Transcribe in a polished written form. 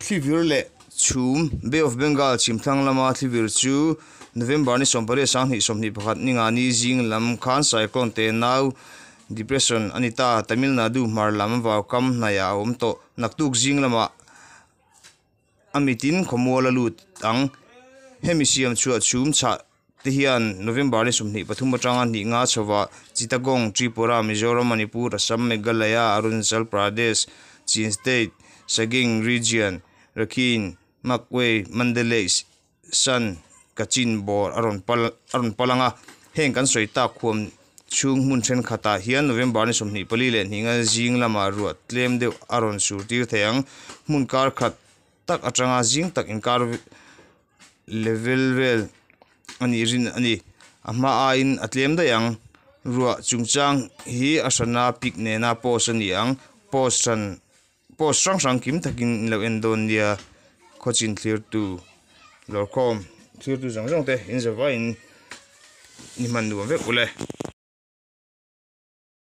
Thlivir leh chhum, Bay of Bengal chhim thlang lama thlivir chu November ni 18 2021 ninga ni zing lam khan cyclone tenau depression a ni ta. Tamil Nadu hmar lam vaukam hnaihah a awm tawh. Naktuk zing lamah a mitin khawmual a lut ang. Hemi siam chhuah chhum chhah te hian November ni 23 atanga hnih nga chhovah Chittagong, Tripura, Mizoram, Manipur, Assam, Meghalaya, Arunachal Pradesh, Chin State, Sagaing Region, Rakhine, Magway, Mandalay, Shan, Kachin bawr a rawn pal a rawn pal ang a. Heng kan sawi tak huam chhung hmun thenkhatah hian November ni 24 leh hnih nga zing lamah ruah tlem deuh a rawn sur tir thei ang. Hmun kar khat tak atanga zing tak inkar level vel a nih rin a ni. A hma aiin a tlem daih ang. Ruah chungchang hi a hrana pic nena post a ni ang. Post hran post hrang hrang kim takin in lo en dawn nia. Khawchin thlirtu lawrkhawm thlirtu zawng zawng te in zavaiin ni hman nuam vek ule.